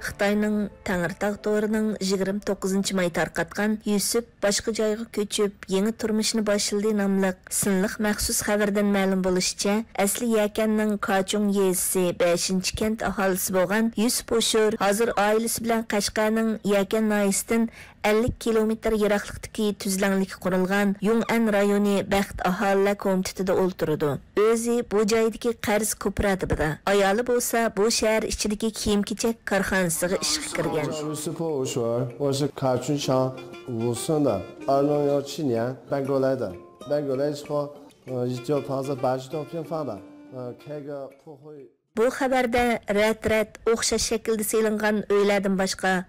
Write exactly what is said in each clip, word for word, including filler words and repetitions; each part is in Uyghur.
خىتاينىڭ تەڭرىتاغ تورىنىڭ يىگىرمە توققۇزىنچى ماي تارقاتقان يۈسۈپ باشقا جايغا كۆچۈپ، يېڭى تۇرمۇشىنى باشلىدى ناملىق سىنلىق مەخسۇس خەۋىرىدىن مەلۇم بولۇشىچە، ئەسلى يەكەننىڭ كاچۇڭ يېزىسى بەشىنچى كەنت ئاھالىسى بولغان يۈسۈپ ھوشۇر ھازىر ئائىلىسى بىلەن قەشقەرنىڭ يەكەن ناھىيەسىدىن ئەللىك كىلومېتىر يىراقلىقتىكى تۈزلەڭلىككە قۇرۇلغان يۇڭئەن رايونى بەخت ئاھالىلەر كومىتېتىدا ئولتۇرىدۇ. ئۆزى بۇ جايدىكى قەرز كوپىراتىپىدا، ئايالى بولسا بۇ شەھەر ئىچىدىكى كىيىم-كېچەك كارخانىسىغا ئىشقا كىرگەن. 我是普洱，我是卡春乡五村的，二零一七年搬过来的。搬过来之后，呃，依旧房子搬去到平房的，呃，开个普洱。 بۇ خەۋەردە رەت-رەت ئوخشاش شەكىلدە سېلىنغان ئۆيلەردىن باشقا،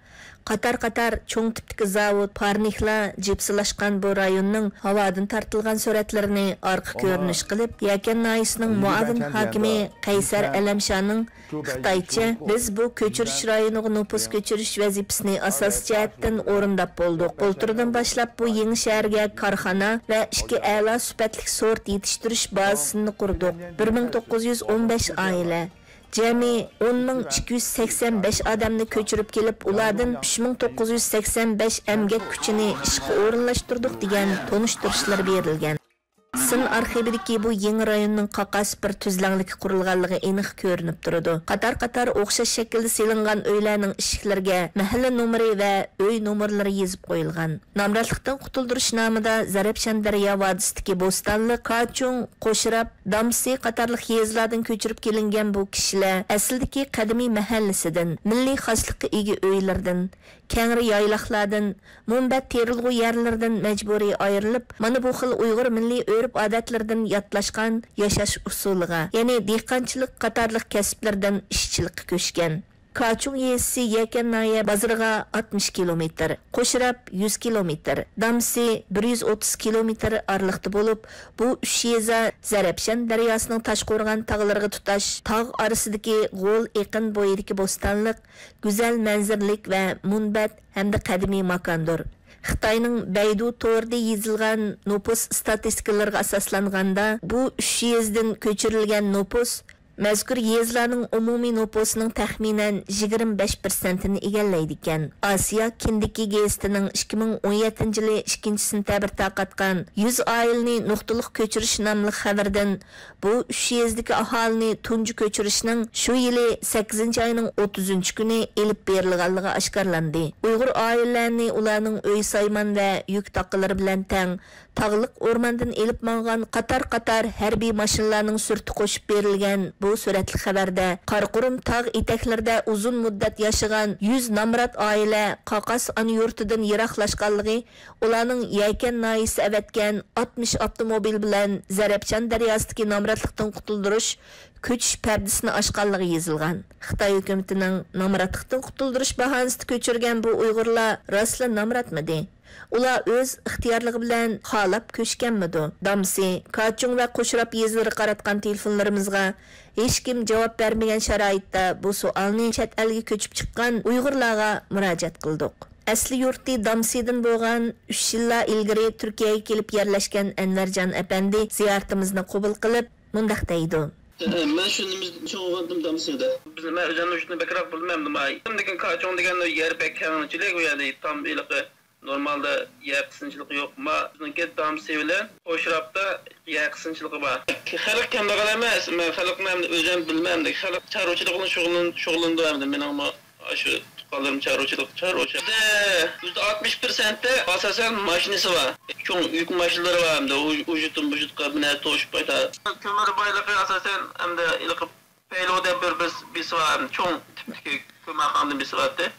قاتار-قاتار چوڭ تىپتىكى زاۋۇت، پارنىكلار جىپسىلاشقان بۇ رايوننىڭ ھاۋادىن تارتىلغان سۈرەتلىرىنى ئارقا كۆرۈنۈش قىلىپ، يەكەن ناھىيىسىنىڭ مۇئاۋىن ھاكىمى قەيسەر ئەلەمشانىڭ خىتايچە، بىز بۇ كۆچۈرۈش رايونىغا نوپۇس كۆچۈرۈش ۋەزىپىسىنى ئاساسىي جەھەتتىن ئورۇنداپ بولدۇق. بۇلتۇردىن باشلاپ بۇ يېڭى شەھەرگە كارخانا ۋە ئىككى ئەلا سۈپەتلىك سورت يېتىشتۈرۈش بازىسىنى قۇردۇق. بىر مىڭ توققۇز يۈز ئون بەش ئائىلە، جەمئىي ئون مىڭ ئىككى يۈز سەكسەن بەش ئادەمنى كۆچۈرۈپ كېلىپ، ئۇلاردىن ئۈچ مىڭ توققۇز يۈز سەكسەن بەش ئەمگەك كۈچىنى ئىشقا ئورۇنلاشتۇردۇق، دېگەن تونۇشتۇرۇشلىرى بېرىلگەن. سىن ئارخىۋىدىكى بۇ يېڭى رايوننىڭ قاقاس بىر تۈزلەڭلىككە قۇرۇلغانلىقى ئېنىق كۆرۈنۈپ تۇرىدۇ. قاتار-قاتار ئوخشاش شەكىلدە سېلىنغان ئۆيلەرنىڭ ئىشىكلىرىگە مەھەللە نومۇرى ۋە ئۆي نومۇرلىرى يېزىپ قويۇلغان. نامراتلىقتىن قۇتۇلدۇرۇش نامىدا زەرەپشان دەريا ۋادىسىدىكى بوستانلىق، كاچۇڭ، قوشراپ، دامسى قاتارلىق يېزىلاردىن كۆچۈرۈپ كېلىنگەن بۇ كىشىلەر ئەسلىدىكى قەدىمىي مەھەللىسىدىن، مىللىي خاسلىققا ئىگە ئۆيلىرىدىن، كەڭرى يايلاقلاردىن، مۇنبەت تېرىلغۇ يەرلىرىدىن مەجبۇرىي ئايرىلىپ، مانا بۇ خىل ئۇيغۇر مىللىي ئۆرپ-ئادەتلىرىدىن ياتلاشقان ياشاش ئۇسۇلىغا، يەنى دېھقانچىلىق قاتارلىق كەسىپلىرىدىن ئىشچىلىققا كۆچكەن. كاچۇڭ يېزىسى يەكەن ناھىيە بازىرىغا ئاتمىش كىلومېتىر، قوشراپ يۈز كىلومېتىر، دامسى بىر يۈز ئوتتۇز كىلومېتىر ئارىلىقتا بولۇپ، بۇ ئۈچ يېزا زەرەپشان دەرياسىنىڭ تاشقورغان تاغلىرىغا تۇتاش تاغ ئارىسىدىكى غول ئېقىن بويىدىكى بوستانلىق، گۈزەل مەنزىرىلىك ۋە مۇنبەت ھەمدە قەدىمىي ماكاندۇر. خىتاينىڭ بەيدۇ تورىدا يېزىلغان نوپۇس ئىستاتىستىكىلىرىغا ئاساسلانغاندا، بۇ ئۈچ يېزىدىن كۆچۈرۈلگەن نوپۇس مەزكۇر يېزىلارنىڭ ئومۇمىي نوپۇسىنىڭ تەخمىنەن يىگىرمە بەش پىرسەنتىنى ئىگىلەيدىكەن. ئاسىيا كىندىكى گېزىتىنىڭ ئىككى مىڭ ئون يەتتىنچى يىلى ئىككىنچى سېنتەبىر تارقاتقان يۈز ئائىلىنى نۇقتىلىق كۆچۈرۈش ناملىق خەۋىرىدىن، بۇ ئۈچ يېزىدىكى ئاھالىنى تۇنجى كۆچۈرۈشنىڭ شۇ يىلى سەككىزىنچى ئاينىڭ ئوتتۇزىنچى كۈنى ئېلىپ بېرىلغانلىقى ئاشكارىلاندى. ئۇيغۇر ئائىلىلەرنى ئۇلارنىڭ ئۆي سايمان ۋە يۈك تاقىلىرى بىلەن تەڭ تاغلىق ئورماندىن ئېلىپ ماڭغان قاتار-قاتار ھەربىي ماشىنىلارنىڭ سۈرىتى قوشۇپ بېرىلگەن بۇ سۈرەتلىك خەۋەردە، قاراقۇرۇم تاغ ئېتەكلىرىدە ئۇزۇن مۇددەت ياشىغان يۈز نامرات ئائىلە قاقاس ئانا يۇرتىدىن يىراقلاشقانلىقى، ئۇلارنىڭ يەكەن ناھىيىسى ئەۋەتكەن ئاتمىش ئاپتوموبىل بىلەن زەرەپشان دەرياسىدىكى نامراتلىقتىن قۇتۇلدۇرۇش كۆچۈش پەردىسىنى ئاچقانلىقى يېزىلغان. خىتاي ھۆكۈمىتىنىڭ نامراتلىقتىن قۇتۇلدۇرۇش باھانىسىدا كۆچۈرگەن بۇ ئۇيغۇرلار راستلا نامراتمىدى؟ ئۇلار ئۆز ئىختىيارلىقى بىلەن خالاپ كۆچكەنمىدۇ؟ دامسى، كاچۇڭ ۋە قوشراپ يېزىلىرىغا قاراتقان تېلېفونلىرىمىزغا ھېچكىم جاۋاب بەرمىگەن شارائىتتا بۇ سوئالنى چەت ئەلگە كۆچۈپ چىققان ئۇيغۇرلارغا مۇراجىئەت قىلدۇق. ئەسلى يۇرتى دامسىدىن بولغان، ئۈچ يىللار ئىلگىرى تۈركىيەگە كېلىپ يەرلەشكەن ئەنۋەرجان ئەپەندى زىيارىتىمىزنى قوبۇل قىلىپ، مۇنداق دەيدۇ. مەن شۇ نېمىدىن چوڭ بولغانتىم دامسىدا. بىز، مەن ئۆزۈمنىڭ يۇرتىنى بەكرەك بىلمەمدىم ئاي. لېكىن كاچۇڭ دېگەن يەر بەك كەڭچىلىك، ئۇ يەردە تام ھېلىقى نورمالدا يەر قىسىنچىلىقى يوق. ما بىزنىڭكى دامسى بىلەن قوشراپتا يەر قىسىنچىلىقى بار. خەلق كەمبەغەل ئەمەس، مەن خەلقنى ئەمدى ئۆزۈم بىلمەمدىم. خەلق چارۋىچىلىق بىلەن شۇغۇللىنىدۇ ئەمدى. مېنىڭمۇ ئاشۇ تۇغقانلىرىم چارۋىچىلىق، چارۋىچى. يۈزدە ئاتمىش پىرسەنتتە ئاساسەن ماشىنىسى بار. چوڭ يۈك ماشىنىلىرى بار ئەمدى. ئۇ، ئۇجۇتتىن بۇجۇتقا بىر نەرسە توشۇپ قايتا. كۆمۈر بايلىقى ئاساسەن ئەمدى ھېلىقى پەيلۇدە بىر، بىر بىسى بار ئەمدى. چوڭ تىپتىكى كۆمەرخانىدىن بىسى بارتى.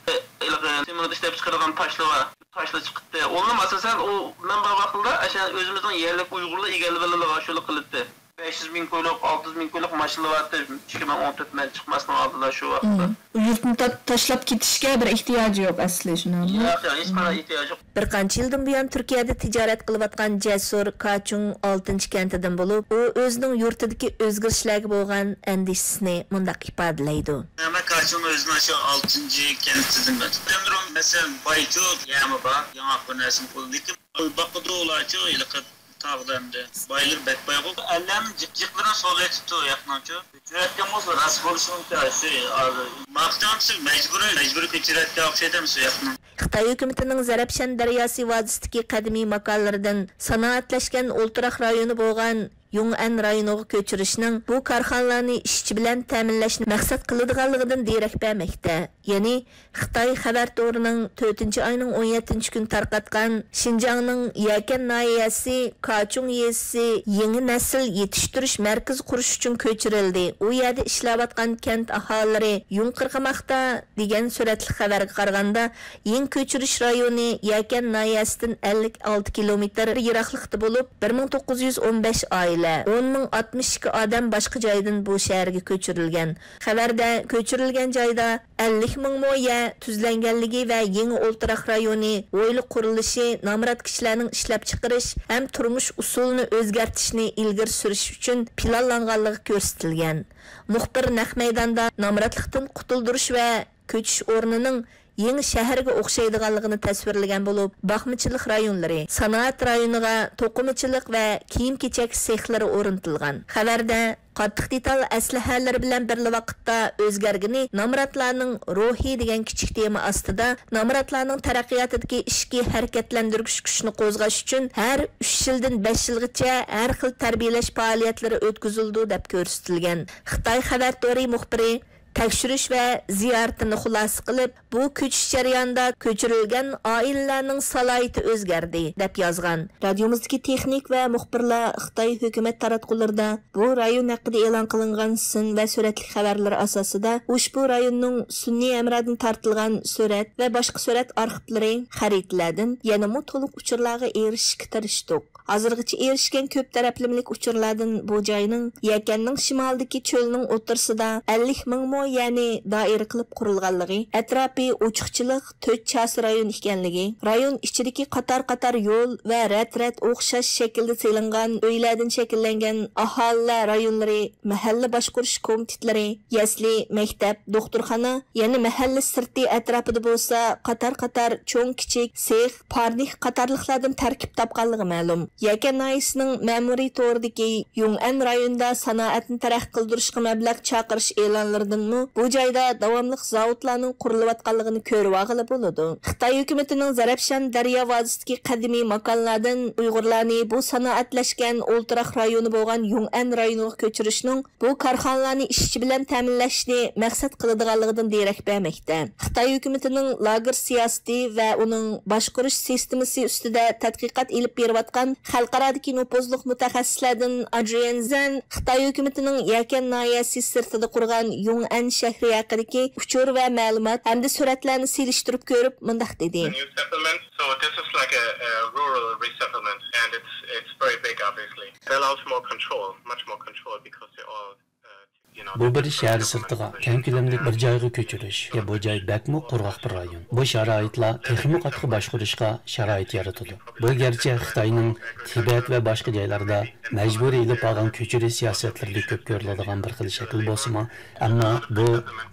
ھېلىقى سېمونت ئىشلەپ چىقىرىدىغان تاشلا بار. تاشلا چىقىتتى. ئۇنىمۇ ئاساسەن ئۇ مەن بار ۋاقتىدا ئاشۇ ئۆزىمىزنىڭ يەرلىك ئۇيغۇرلار ئىگىلىۋېلىدىغان شۇلار قىلاتتى. بەش يۈز مىڭ كويلۇق، ئالتە يۈز مىڭ كويلۇق ماشىنىلار بارتى، ئىككى مىڭ ئون تۆت مەن چىقماستىن ئالدىدا شۇ ۋاقىتتا. مم. ئۇ يۇرتنى تا-، تاشلاپ كېتىشكە بىر ئېھتىياجى يوق ئەسلى، شۇنداقمۇ؟ ياق، ياق، ھېچقانداق ئېھتىياجى يوق. بىر قانچە يىلدىن بۇيان تۈركىيەدە تىجارەت قىلىۋاتقان جەسۇر كاچۇڭ ئالتىنچى كەنتىدىن بولۇپ، ئۇ ئۆزىنىڭ يۇرتىدىكى ئۆزگىرىشلەرگە بولغان ئەندىشىسىنى مۇنداق ئىپادىلەيدۇ. مەن كاچۇڭنىڭ ئۆزىنىڭ شۇ ئالتىنچى كەنتىدىن. ئۆمرۈم مەسىلەن بايچۇ، يەرمۇ بار، ياڭاق بىر نەرسىمۇ بولدى. لېكىن قوي باقىدۇ ئۇلارچۇ، ھېلىقى تاغدا ئەمدى. بايلىرى بەك بايغۇ. ئەللەرنىڭ جىق-، جىقلىرىنى سوۋغا ئېتىپتۇ ياقنىڭچۇ. كۆچۈرۈۋەتكەن بولسا راست بولۇشى مۇمكىن. شۇ، ھازىر ماقۇل مەجبۇرىي، مەجبۇرىي كۆچۈرۈۋەتكەن ئوخشايدۇ شۇ ياقنىڭ. خىتاي ھۆكۈمىتىنىڭ زەرەپشان دەرياسى ۋادىسىدىكى قەدىمىي ماكانلىرىدىن سانائەتلەشكەن ئولتۇراق رايونى بولغان يۇڭئەن رايونىغا كۆچۈرۈشنىڭ بۇ كارخانىلارنى ئىشچى بىلەن تەمىنلەشنى مەقسەت قىلىدىغانلىقىدىن دېرەك بەرمەكتە. يەنى خىتاي خەۋەر تورىنىڭ تۆتىنچى ئاينىڭ ئون يەتتىنچى كۈنى تارقاتقان شىنجاڭنىڭ يەكەن ناھىيەسى كاچۇڭ يېزىسى يېڭى نەسىل يېتىشتۈرۈش مەركىزى قۇرۇش ئۈچۈن كۆچۈرۈلدى. ئۇ يەردە ئىشلەۋاتقان كەنت ئاھالىلىرى يۇڭقىرغىماقتا، دېگەن سۈرەتلىك خەۋەرگە قارىغاندا، يېڭى كۆچۈرۈش رايونى يەكەن ناھىيەسىدىن ئەللىك ئالتە كىلومېتىر يىراقلىقتا بولۇپ، بىر مىڭ توققۇز يۈز ئون بەش ئائىلە، ئون مىڭ ئاتمىش ئىككى ئادەم باشقا جايدىن بۇ شەھەرگە كۆچۈرۈلگەن. خەۋەردە كۆچۈرۈلگەن جايدا ئەللىك مىڭ مو يەر تۈزلەنگەنلىكى ۋە يېڭى ئولتۇراق رايونى ھويلا قۇرۇلۇشى، نامرات كىشىلەرنىڭ ئىشلەپچىقىرىش ھەم تۇرمۇش ئۇسۇلىنى ئۆزگەرتىشنى ئىلگىرى سۈرۈش ئۈچۈن پىلانلانغانلىقى كۆرسىتىلگەن. مۇخبىر نەق مەيداندا نامراتلىقتىن قۇتۇلدۇرۇش ۋە كۆچۈش ئورنىنىڭ يېڭى شەھەرگە ئوخشايدىغانلىقىنى تەسۋىرلىگەن بولۇپ، باقمىچىلىق رايونلىرى، سانائەت رايونىغا توقۇمىچىلىق ۋە كىيىم-كېچەك سېخلىرى ئورنىتىلغان. خەۋەردە قاتتىق دېتال ئەسلىھەلىرى بىلەن بىرلا ۋاقىتتا ئۆزگەرگىنى نامراتلارنىڭ روھى دېگەن كىچىك تېما ئاستىدا نامراتلارنىڭ تەرەققىياتىدىكى ئىچكى ھەرىكەتلەندۈرگۈچ كۈچنى قوزغاش ئۈچۈن ھەر ئۈچ يىلدىن بەش يىلغىچە ھەر خىل تەربىيەلەش پائالىيەتلىرى ئۆتكۈزۈلىدۇ، دەپ كۆرسىتىلگەن. خىتاي خەۋەر تورى مۇخبىرى تەكشۈرۈش ۋە زىيارىتىنى خۇلاسە قىلىپ، بۇ كۆچۈش جەريانىدا كۆچۈرۈلگەن ئائىلىلەرنىڭ سالاھىيىتى ئۆزگەردى، دەپ يازغان. رادىيومىزدىكى تېخنىك ۋە مۇخبىرلار خىتاي ھۆكۈمەت تاراتقۇلىرىدا بۇ رايون ھەققىدە ئېلان قىلىنغان سىن ۋە سۈرەتلىك خەۋەرلىرى ئاساسىدا ئۇشبۇ رايوننىڭ سۈنئىي ھەمرادىن تارتىلغان سۈرەت ۋە باشقا سۈرەت ئارخىپلىرى، خەرىتىلەردىن يەنىمۇ تولۇق ئۇچۇرلارغا ئېرىشىشكە تىرىشتۇق. ھازىرغىچە ئېرىشكەن كۆپ تەرەپلىمىلىك ئۇچۇرلاردىن بۇ جاينىڭ يەكەننىڭ شىمالىدىكى چۆلنىڭ ئوتتۇرىسىدا ئەللىك مىڭ مو يەرنى دائىرە قىلىپ قۇرۇلغانلىقى، ئەتراپى ئوچۇقچىلىق، تۆت چاسا رايون ئىكەنلىكى، رايون ئىچىدىكى قاتار-قاتار يول ۋە رەت-رەت ئوخشاش شەكىلدە سېلىنغان ئۆيلەردىن شەكىللەنگەن ئاھالىلەر رايونلىرى، مەھەللە باشقۇرۇش كومىتېتلىرى، يەسلى، مەكتەپ، دوختۇرخانا، يەنە مەھەللە سىرتى ئەتراپىدا بولسا قاتار-قاتار چوڭ-كىچىك سېخ، پارنىك قاتارلىقلاردىن تەركىب تاپقانلىقى مەلۇم. يەكەن ناھىيەسىنىڭ مەمۇرىي تورىدىكى يۇڭئەن رايونىدا سانائەتنى تەرەققىي قىلدۇرۇشقا مەبلەغ چاقىرىش ئېلانلىرىدىنمۇ بۇ جايدا داۋاملىق زاۋۇتلارنىڭ قۇرۇلۇۋاتقانلىقىنى كۆرۈۋالغىلى بولىدۇ. خىتاي ھۆكۈمىتىنىڭ زەرەپشان دەريا ۋادىسىدىكى قەدىمىي ماكانلاردىن ئۇيغۇرلارنى بۇ سانائەتلەشكەن ئولتۇراق رايونى بولغان يۇڭئەن رايونىغا كۆچۈرۈشنىڭ بۇ كارخانىلارنى ئىشچى بىلەن تەمىنلەشنى مەقسەت قىلىدىغانلىقىدىن دېرەك بەرمەكتە. خىتاي ھۆكۈمىتىنىڭ لاگېر سىياسىتى ۋە ئۇنىڭ باشقۇرۇش سىستېمىسى ئۈستىدە تەتقىقات ئېلىپ بېرىۋاتقان خەلقئارادىكى نوپۇزلۇق مۇتەخەسسىسلەردىن ئادرىيەن زەن خىتاي ھۆكۈمىتىنىڭ يەكەن ناھىيەسى سىرتىدا قۇرغان يۇڭئەن شەھىرى ھەققىدىكى ئۇچۇر ۋە مەلۇمات ھەمدە سۈرەتلەرنى سېلىشتۇرۇپ كۆرۈپ مۇنداق دېدى. New settlement. So this is like a, a rural resettlement, and it's it's very big, obviously. It allows more control, much more control, because they all, uh, you know, بۇ بىر شەھەر سىرتىغا كەڭ كۆلەملىك بىر جايغا كۆچۈرۈش. بۇ جاي بەكمۇ قۇرغاق بىر رايون. بۇ شارائىتلار تېخىمۇ قاتتىق باشقۇرۇشقا شارائىت يارىتىدۇ. بۇ گەرچە خىتاينىڭ تىبەت ۋە باشقا جايلاردا مەجبۇرىي ئېلىپ بارغان كۆچۈرۈش سىياسەتلىرىدە كۆپ كۆرۈلىدىغان بىر خىل شەكىل بولسىمۇ، ئەمما بۇ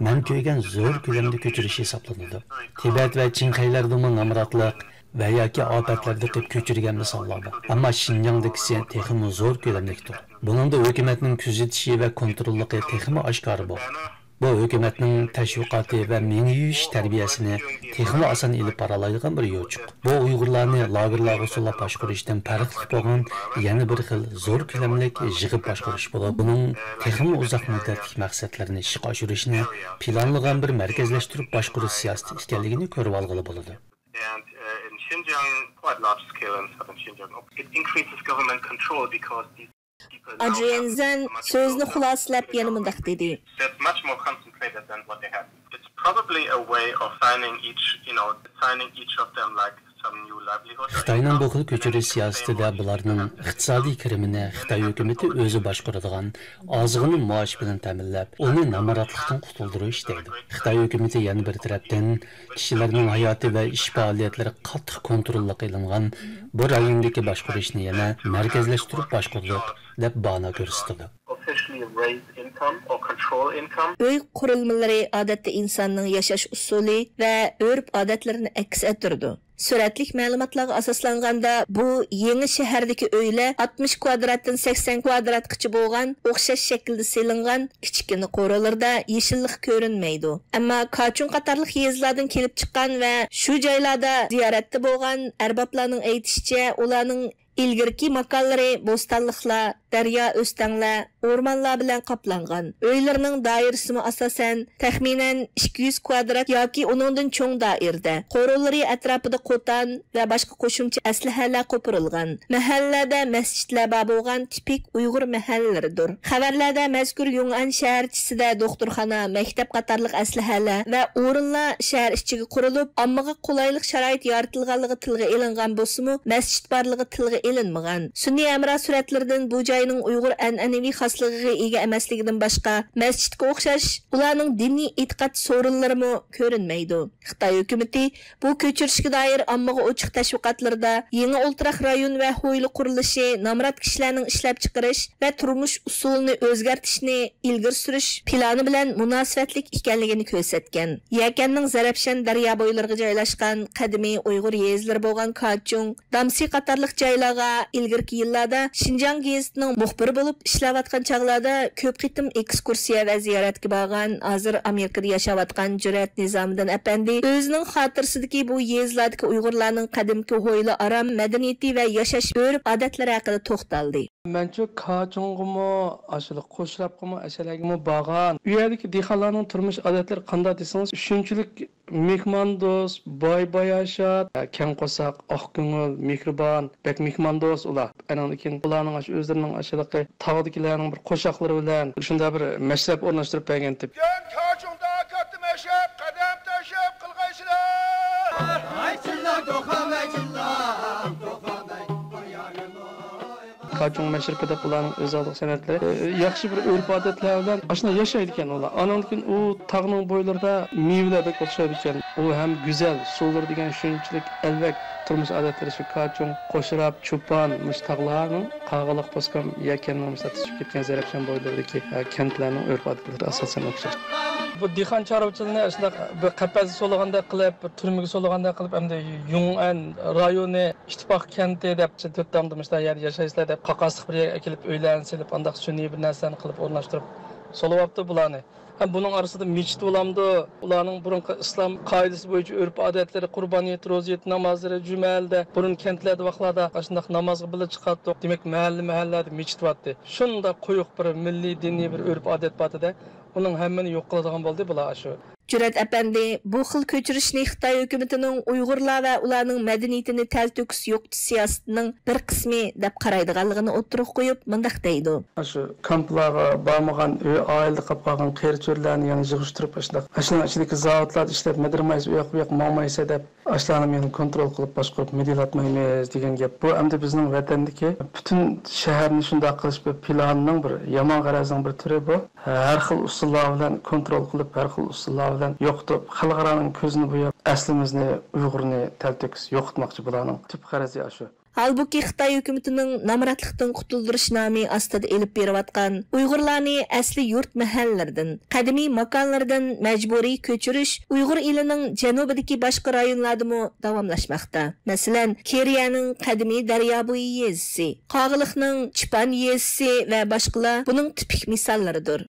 مەن كۆرگەن زور كۆلەمدە كۆچۈرۈش ھېسابلىنىدۇ. تىبەت ۋە چىڭخەيلەردىمۇ نامراتلىق ۋە ياكى ئاپەتلەردە قېلىپ كۆچۈرگەن مىساللار بار. ئەمما شىنجاڭدىكىسى تېخىمۇ زور كۆلەملىكتۇر. بۇنىڭدا ھۆكۈمەتنىڭ كۆزىتىشى ۋە كونتروللۇقى تېخىمۇ ئاشكارا بولغان. بۇ ھۆكۈمەتنىڭ تەشۋىقاتى ۋە مېڭە يۇيۇش تەربىيەسىنى تېخىمۇ ئاسان ئېلىپ بارالايدىغان بىر يوچۇق. بۇ ئۇيغۇرلارنى لاگېرلارغا سولاپ باشقۇرۇشتىن پەرقلىق بولغان يەنە بىر خىل زور كۆلەملىك يىغىپ باشقۇرۇش بولۇپ، بۇنىڭ تېخىمۇ ئۇزاق مۇددەتلىك مەقسەتلىرىنى ئىشقا ئاشۇرۇشنى پىلانلىغان بىر مەركەزلەشتۈرۈپ باشقۇرۇش سىياسىتى ئىكەنلىكىنى كۆرۈۋالغىلى بولىدۇ. And, uh, in Xinjiang, quite large scale in southern Xinjiang, it increases government control because these ئادرىيەن زەن سۆزىنى خۇلاسىلەپ يەنە مۇنداق دېدى. That's much more concentrated than what they have. It's probably a way of signing each, you know, signing each of them like some new livelihood. خىتاينىڭ بۇ خىل كۆچۈرۈش سىياسىتىدە بۇلارنىڭ ئىقتىسادىي كىرىمىنى خىتاي ھۆكۈمىتى ئۆزى باشقۇرىدىغان ئازغىنە مائاش بىلەن تەمىنلەپ، ئۇنى نامراتلىقتىن قۇتۇلدۇرۇش دەيدۇ. خىتاي ھۆكۈمىتى يەنە بىر تەرەپتىن كىشىلەرنىڭ ھاياتى ۋە ئىش پائالىيەتلىرى قاتتىق كونتروللۇققا ئېلىنغان بۇ رايوندىكى باشقۇرۇشنى يەنە مەركەزلەشتۈرۈپ باشقۇردۇق، دەپ باھانە كۆرسىتىدۇ. Officially raise income or control income. ئۆي قۇرۇلمىلىرى ئادەتتە ئىنساننىڭ ياشاش ئۇسۇلى ۋە ئۆرپ-ئادەتلىرىنى ئەكس ئەتتۈرىدۇ. سۈرەتلىك مەلۇماتلارغا ئاساسلانغاندا، بۇ يېڭى شەھەردىكى ئۆيلەر ئاتمىش كۋادراتتىن سەكسەن كۋادراتقىچە بولغان ئوخشاش شەكىلدە سېلىنغان كىچىككىنە قورۇلىرىدا يېشىللىق كۆرۈنمەيدۇ. ئەمما كاچۇڭ قاتارلىق يېزىلاردىن كېلىپ چىققان ۋە شۇ جايلاردا زىيارەتتە بولغان ئەربابلارنىڭ ئېيتىشىچە، ئۇلارنىڭ ئىلگىرىكى ماكانلىرى بوستانلىقلار، دەريا، ئۆستەڭلەر، ئورمانلار بىلەن قاپلانغان. ئۆيلىرىنىڭ دائىرىسىمۇ ئاساسەن تەخمىنەن ئىككى يۈز كۋادرات ياكى ئۇنىڭدىن چوڭ دائىرىدە. قورۇلىرى ئەتراپىدا قوتان ۋە باشقا قوشۇمچە ئەسلىھەلەر قوپۇرۇلغان. مەھەللىلەردە مەسچىتلەر بار بولغان تىپىك ئۇيغۇر مەھەللىلىرىدۇر. خەۋەرلەردە مەزكۇر يۇڭئەن شەھەرچىسىدە دوختۇرخانا، مەكتەپ قاتارلىق ئەسلىھەلەر ۋە ئورۇنلار شەھەر ئىچىگە قۇرۇلۇپ، ئاممىغا قولايلىق شارائىت يارىتىلغانلىقى تىلغا ئېلىنغان بولسىمۇ، مەسچىت بارلىقى تىلغا ئېلىنمىغان. سۈنئىي ھەمراھ سۈرەتلىرىدىن بۇ جاينىڭ ئۇيغۇر ئەنئەنىۋى خاسلىقىغا ئىگە ئەمەسلىكىدىن باشقا، مەسچىتكە ئوخشاش ئۇلارنىڭ دىنىي ئېتىقاد سورۇنلىرىمۇ كۆرۈنمەيدۇ. خىتاي ھۆكۈمىتى بۇ كۆچۈرۈشكە دائىر ئاممىغا ئوچۇق تەشۋىقاتلىرىدا يېڭى ئولتۇراق رايون ۋە ھويلا قۇرۇلۇشى، نامرات كىشىلەرنىڭ ئىشلەپچىقىرىش ۋە تۇرمۇش ئۇسۇلىنى ئۆزگەرتىشنى ئىلگىرى سۈرۈش پىلانى بىلەن مۇناسىۋەتلىك ئىكەنلىكىنى كۆرسەتكەن. يەكەننىڭ زەرەپشان دەريا بويلىرىغا جايلاشقان قەدىمىي ئۇيغۇر يېزىلىرى بولغان كاچۇڭ، دامسى قاتارلىق جايلارغا ئىلگىرىكى يىللاردا شىنجاڭ گېزىتىنىڭ مۇخبىرى بولۇپ ئىشلەۋاتقان چاغلاردا كۆپ قېتىم ئېكسكۇرسىيە ۋە زىيارەتكە بارغان، ھازىر ئامېرىكىدا ياشاۋاتقان جۈرئەت نىزامىدىن ئەپەندى ئۆزىنىڭ خاتىرىسىدىكى بۇ يېزىلاردىكى ئۇيغۇرلارنىڭ قەدىمكى ھويلا ئارام، مەدەنىيىتى ۋە ياشاش ئۆرپ-ئادەتلىرى ھەققىدە توختالدى. مەنچۇ كاچۇڭغىمۇ، ئاشۇنداق قوشراپقىمۇ، ئەشەلەرگىمۇ بارغان. ئۇ يەردىكى دېھقانلارنىڭ تۇرمۇش ئادەتلىرى قانداق دېسىڭىز، شۇنچىلىك مېھماندوست، باي باياشات، كەڭ قورساق، ئاق كۆڭۈل، مېھرىبان، بەك مېھماندوست ئۇلار. ئانىڭدىن كېيىن ئۇلارنىڭ ئاشۇ ئۆزلىرىنىڭ ئاشۇلىقى تاغدىكىلەرنىڭ بىر قوشاقلىرى بىلەن شۇنداق بىر مەشرەپ ئورۇنلاشتۇرۇپ بەرگەنتىپ. بۈگۈن كاچۇڭدا كاتتا مەشرەپ قەدەم تەشرىپ قىلغايسىلەر. كاچۇڭ مەشرىپى دەپ ئۇلارنىڭ ئۆز ئالدىغا سەنئەتلىرى، ئى، ياخشى بىر ئۆرپ-ئادەتلەر بىلەن ئاشۇنداق ياشايدىكەن ئۇلار. ئانىڭدىن كېيىن ئۇ تاغنىڭ بويلىرىدا مېۋىلەر بەك ئوخشايدىكەن. ئۇ ھەم گۈزەل، سۇلىرى دېگەن شۇنچىلىك ئەلۋەك، تۇرمۇش ئادەتلىرى شۇ كاچۇڭ، قوشراپ، چوپان، مۇشۇ تاغلارنىڭ قاغىلىق پوسكام يەكەننىڭ مۇشۇنداق تىتىشىپ كەتكەن زەرەپشان بويلىرىدىكى، ئە، كەنتلەرنىڭ ئۆرپ-ئادەتلىرى ئاساسەن ئوخشاش. بۇ دېھقان چارۋىچىلىرىنى شۇنداق بىر قەپەسكە سولىغاندەك قىلىپ، بىر تۈرمىگە سولىغاندەك قىلىپ، ئەمدى يۇڭئەن رايونى ئىتتىپاق كەنتى دەپ، تۆت تامدا مۇشۇنداق يەردە ياشايسىلەر دەپ، قاقاسلىق بىر يەرگە ئەكېلىپ، ئۆيلەرنى سېلىپ، ئانداق سۈنئىي بىر نەرسىلەرنى قىلىپ ئورۇنلاشتۇرۇپ سولىۋاپتۇ بۇلارنى. ھەم بۇنىڭ ئارىسىدا مىچىت بولامدۇ؟ ئۇلارنىڭ بۇرۇنقى ئىسلام قائىدىسى بويىچە ئۆرپ-ئادەتلىرى، قۇربان ھېيت، روزا ھېيت نامازلىرى، جۈمەلەردە، بۇرۇن كەنتلەردە ۋاقلاردا ئاشۇنداق نامازغا بىللە چىقاتتۇق. دېمەك، مەھەللە، مەھەللىلەردە مىچىت بارتتى. شۇنداق قويۇق بىر مىللىي، دىنىي بىر ئۆرپ-ئادەت بارتتى-دە، ئۇنىڭ ھەممىنى يوق قىلىدىغان بولدى بۇلار ئاشۇ. جۈرئەت ئەپەندى بۇ خىل كۆچۈرۈشنى خىتاي ھۆكۈمىتىنىڭ ئۇيغۇرلار ۋە ئۇلارنىڭ مەدەنىيىتىنى تەلتۆكۈس يوقىتىش سىياسىتىنىڭ بىر قىسمى دەپ قارايدىغانلىقىنى ئوتتۇرىغا قويۇپ، مۇنداق دەيدۇ. شۇ كامپلارغا بارمىغان، ئۆي ئائىلىدە قاپقالغان قېرى-چۆرىلەرنى يەنە يىغىشتۇرۇپ، ئاشۇنداق، ئاشۇنىڭ ئىچىدىكى زاۋۇتلاردا ئىشلەپ مىدىرمايسىز، ئۇياققا، بۇياققا ماڭمايسىز دەپ، ئاشۇلارنى يەنە كونترول قىلىپ باشقۇرۇپ مىدىرلاتمايمىز دېگەن گەپ. بۇ ئەمدى بىزنىڭ ۋەتەندىكى پۈتۈن شەھەرنى شۇنداق قىلىش بىر پىلانىنىڭ، بىر يامان غەرەزنىڭ بىر تۈرى بۇ. ھەر خىل ئۇسۇللار بىلەن كونترول قىلىپ، ھەر خىل ئۇسۇللار بىلەن يوقىتىپ، خەلقئارانىڭ كۆزىنى بوياپ، ئەسلىمىزنى، ئۇيغۇرنى تەلتۆكۈس يوقىتماقچى بۇلارنىڭ تۈپ غەرىزى ئاشۇ. ھالبۇكى، خىتاي ھۆكۈمىتىنىڭ نامراتلىقتىن قۇتۇلدۇرۇش نامى ئاستىدا ئېلىپ بېرىۋاتقان، ئۇيغۇرلارنى ئەسلى يۇرت مەھەللىلىرىدىن، قەدىمىي ماكانلىرىدىن مەجبۇرىي كۆچۈرۈش ئۇيغۇر ئېلىنىڭ جەنۇبىدىكى باشقا رايونلاردىمۇ داۋاملاشماقتا. مەسىلەن، كېرىيەنىڭ قەدىمىي دەريابويى يېزىسى، قاغىلىقنىڭ چىپان يېزىسى ۋە باشقىلار بۇنىڭ تىپىك مىساللىرىدۇر.